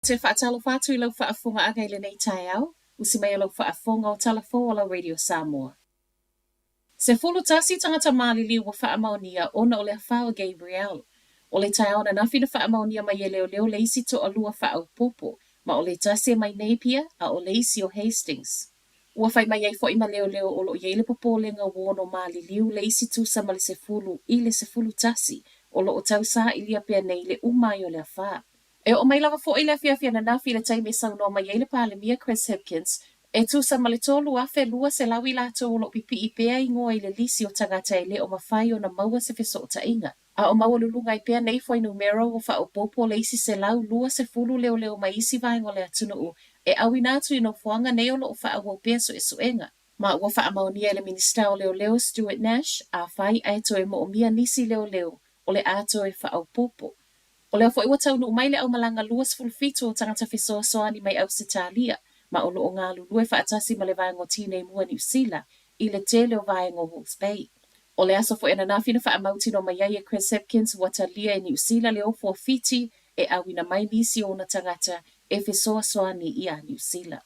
Te faatalofa atu i lau faafofogaaga i lenei taeao, usi mai o lau faafofoga o tala fou a lau Radio Samoa. 11 tagata maliliu ua faamaonia ona o le afa o Gabrielle. O le taeao ananafi na faamaonia mai e leoleo le isi toalua faaopoopo, ma o le tasi e mai Napier a o le isi o Hastings. Ua fai mai ai foi ma leoleo o lo o i ai le popolega ua ono maliliu le isi tusa ma le 10 i le 11 o lo o tausailia pea nei le uma ai o le afa. E oo mai lava foi le afiafi ananafi i le taimi e saunoa mai ai le Palemia Chris Hipkins, e tusa ma le 3,200 i latou o lo o pipii pea igoa i le lisi o tagata e le o mafai ona maua se fesootaiga. A o maualuluga ai pea nei fuainumera ua faaopoopo le isi 120 leoleo mai isi vaega o le atunuu e auina atu i nofoaga nei o lo o faaauau pea suesuega. Ma ua faamaonia e le Minisita o Leoleo Stuart Nash, afai ae toe moomia nisi leoleo, o le a toe faaopoopo. O lea foi ua taunuu mai le aumalaga 27 o tagata fesoasoani mai Ausetalia, ma o lo o galulue faatasi ma le Vaega o Tinei Mu a Niu Sila i le tele o vaega o Hawke's Bay. O le aso foi ananafi na faamautinoa mai ai e Chris Hipkins ua talia e Niu Sila le ofo a Fiti e auina mai nisi o ona tagata e fesoasoani iā Niu Sila.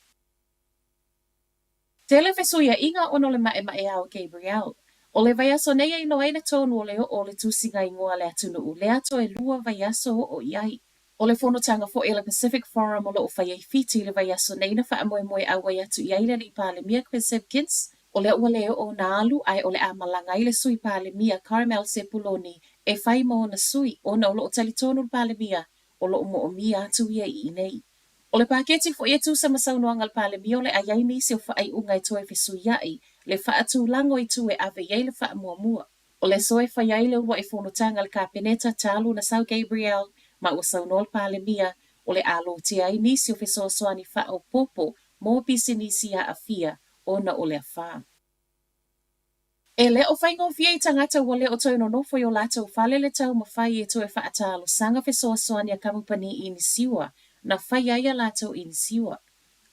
Tele fesuiaiga ona o le maʻemaʻe o Gabrielle. O le vaiaso nei e iloa ai le tonu o le oo o le tusiga igoa a le atunuu lea toe lua vaiaso oo i ai. O le fonotaga foi a le Pacific Forum o lo o fai ai Fiti i le vaiaso nei na faamoemoe auai atu i ai le Alii Palemia Chris Hipkins, o lea ua le oo ona alu ae o le a malaga ai le Sui Palemia Carmel Sepuloni e fai ma ona sui ona o lo o talitonu le Palemia o lo o moomia atu ia i inei. O le paketi foi e tusa ma saunoaga a le Palemia o le a i ai nisi o faaiuga e toe fesuiai le faatulaga o itu e ave i ai le faamuamua. O le aso e fai ai le uluai fonotaga a le Kapeneta talu ona sau Gabrielle ma ua saunoa le Palemia o le a lotea ai nisi o fesoasoani faaopoopo mo pisinisi aafia ona o le afa. E le o faigofie i tagata ua le o toe nonofo i o latou fale le taumafai e toe faatalosaga fesoasoani a kamupani inisiua na fai ai a latou inisiua.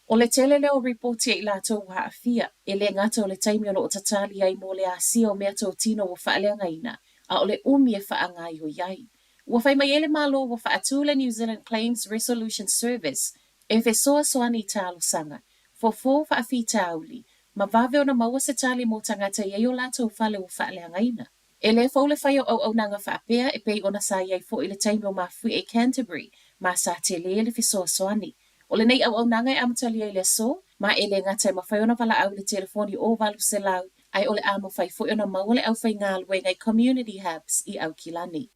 O le tele lea o ripoti a i latou ua aafia, e le gata o le taimi o lo o tatali ai mo le asia o meatotino ua faaleagaina, a o le umi e faagaioi ai. Ua fai mai ai le Malo ua faatū le New Zealand Claims Resolution Service e fesoasoani i talosaga, fofo faafitauli, ma vave ona maua se tali mo tagata i ai o latou fale ua faaleagaina. E le fou le fai o auaunaga faapea e pei ona sa i ai foi i le taimi o mafuie i Canterbury ma sa tele le fesoasoani. O lenei auaunaga e amatalia i le aso, ma e le gata e mafai ona valaau i le telefoni o 800 ae o le a mafai foi ona maua le aufaigaluega i Community Hubs i Aukilani.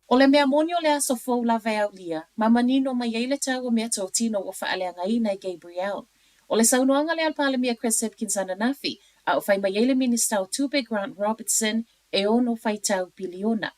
O le mea moni o le aso fou lava e aulia, ma manino mai ai le tau o meatotino ua faaleagaina e Gabrielle. O le saunoaga lea a le Palemia Chris Hipkins ananafi, a o fai mai ai le Minista o Tupe Grant Robertson e ono faitau piliona.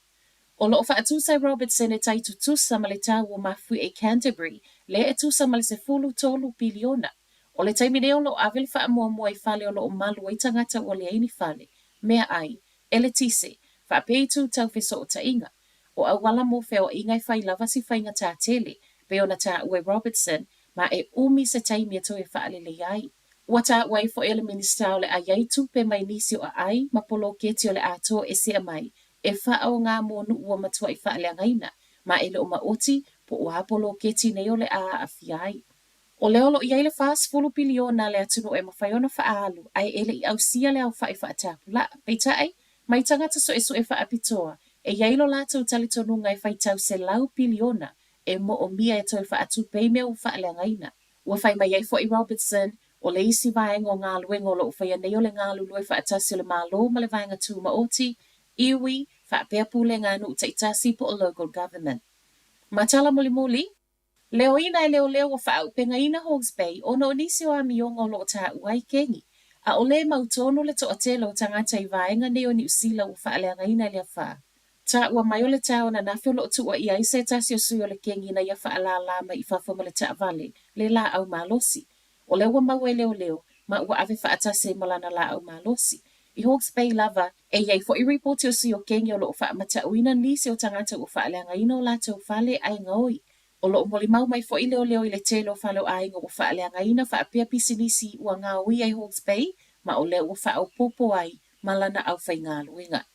O lo o faatusa e Robertson e tai tutusa ma le tau o mafuie i Canterbury, lea e tusa ma le 13 piliona. O le taimi nei o lo o ave le faamuamua i fale o lo o malu ai tagata ua leai ni fale, meaai, eletise, faapea itu tau fesootaiga. O auala mo feoaiga e fai lava si faigata tele, pei ona taua e Robertson, ma e umi se taimi e toe faalelei ai. Ua taua ai foi e le Minisita o le a i ai tupe mai nisi o aai ma poloketi o le a toesea mai e faaaoga mo nuu ua matuai faaleagaina, ma e le o maoti po o a poloketi nei o le a aafia ai. O lea o lo o i ai le 40 piliona a le atunuu e mafai ona faaalu ae e le i ausia le aofaʻi faatapulaa. Peitai, mai tagata suesue faapitoa, e i ai lo latou talitonuga e faitau 100 piliona e moomia e toe faatupe i mea ua faaleagaina. Ua fai mai ai foi Robertson, o le isi vaega o galuega o lo o faia nei o le galulue faatasi o le Malo ma le Vaega Tumaoti, iwi, faapea pulega a nuu taitasi po o local government. Ma tala mulimuli, Leoina e leoleo ua faaaupegaina Hawke's Bay ona o nisi o amioga o lo o taua ai kengi. ʻAʻole e mautonu le toatele o tagata i vaega nei o Niu Sila ua faaleagaina i le afa. Taua mai o le taeao ananafi o lo o tuuaia ai se tasi o sui o le kengi ina ia faalālā mai i fafo ma le taavale le lāʻau malosi. O lea ua maua e leoleo, ma ua ave faatasi ai ma lana lāʻau malosi. I Hawke's Bay lava, e i ai foi ripoti o sui o kengi o lo o faamataʻuina nisi o tagata ua faaleagaina o latou fale ae gaoi. O lo o molimau mai foi leoleo i le tele o fale o aiga ua faaleagaina faapea pisinisi ua gaoia i Hawke's Bay ma o lea ua faaopoopo ai ma lana aufaigaluega.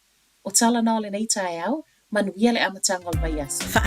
O tala na o lenei taeao, manuia le amataga o le vaiaso.